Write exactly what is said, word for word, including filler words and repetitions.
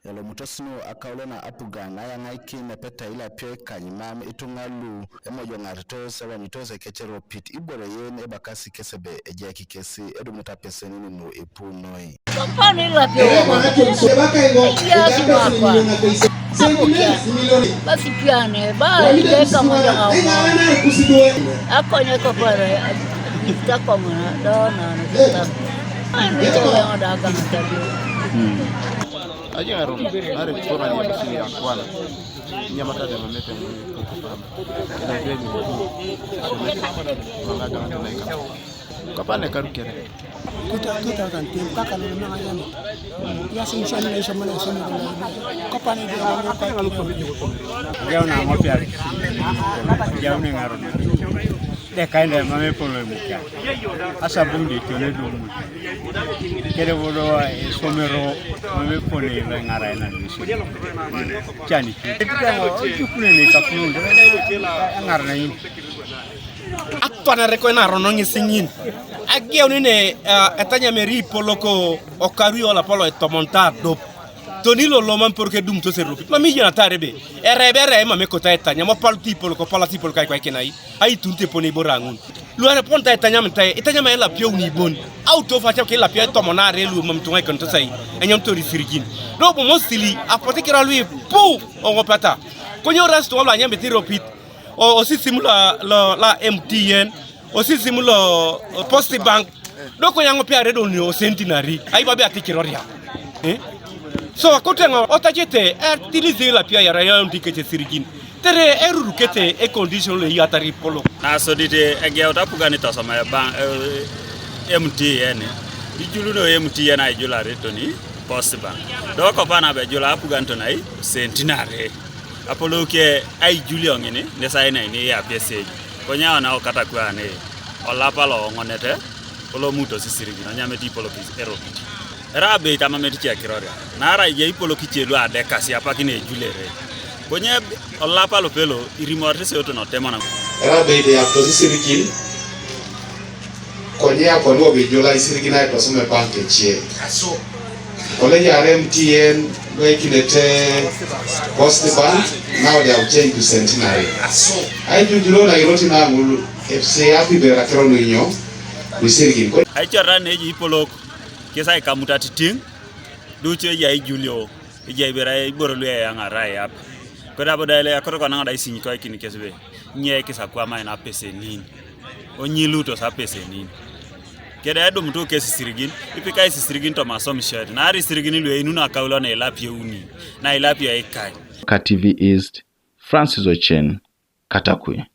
Elomutos nu akaulo na apugan ayaŋaikin epeta ilapio ikany mam ituŋa lu emojoŋaritos ewanyutos ekec eropit ibore yen ebakasi kes ebe ejai kikesi edumunit apesenin nu ipu noi. Kopana ilapio eyaasi makwa apukia basipiane ba ijeka mojoŋ auma akonye kopana itakomana doonana kitana. Ajin aron are kora ni sini ya kwana. Nyamata de mamete mu ko pam. Ina be ni ko. Manga ga na ka. Kopana karu kere. Kuta kuta kan tim ka kan na ma yani. Ya sin shan ne shan mana shan ne. Kopana de ma ka. Geo na mo piar. Geo ne ngaro. De kainde mame polo mukia. Asa bundi tone do mu. Kere bodo esomero mame polo ibe ngara ina nisi. Chani. Ekitamo ojukune ne kapnunde. Ngara na yin. Atwanare ko ina rono ŋisiŋin. Ageuni ne, ah, etanyameri ipoloko okaru yola polo etomonta adop. Toni lolo mam por kedum to serupi. Mami jana tare be. Erebe ere mam ekota etanya mo pal ti pol ko pala ti pol kai kai kenai. Ai tun te poni borangun. Luare pon tai tanyam tai. Itanyam ela pio ni bon. Au to fa ke la pio to mona re lu mam tungai kon to sai. Enyam to risirigin. Do bo mosili apote kira lui pu ongo pata. Konyo ras to la nyam ti ropit. O, o sisim la, la, la M T N. O sisim lo, o Post Bank. Doko yango pia redo ni o Centenary. Ai babe ati kiroria. Eh? So akote ngo otajete, eh, tilizi la pia yara ya ndi kete sirigin. Tere eruru kete e condition le yatari polo. Na so dite egeo tapugan itosoma e bank, eh, M T N. Ijulu no M T N ai julare toni Post Bank. Doko pana be jula apugan tonai Centenary. Apoloke ai Julio ngini ne sai na ini ya pia seji. Konya ona okata kwa ne olapa lo ngonete olo muto sisirigi no nyameti ipoloki eropiti. Era be tama meti kia kiroria. Nara ye ipoloki chelu ade kasi apaki ne julere. Konye olapa lo pelo irimorte se oto no temana. Era be de ato sisirigi. Konye akoni obi jula isirigin aitosoma e bank echie. Aso. Koleji are M T N lwekinete Post Bank, now they have changed to Centenary. Aso. Ai jujulo na iroti na ngulu F C api bera kero nuinyo isirigin. Ai chora neji ipolok kesa ikamuta titing. Duche ya ijulio. Ija ibera iboro lwe ya ngara ya. Koda boda ile akoro kona ngada isinyi kwa kini kesbe. Nye kisa kwa mai na pese nini. Onyilu to sa pese nini. Kede edum tu kesi sirigin, ipika isi sirigin to masom shet. Na ari sirigin lu inu na kaulo na ilapie uni, na ilapie ikai. Ka T V East, Francis Ochen, Katakwi.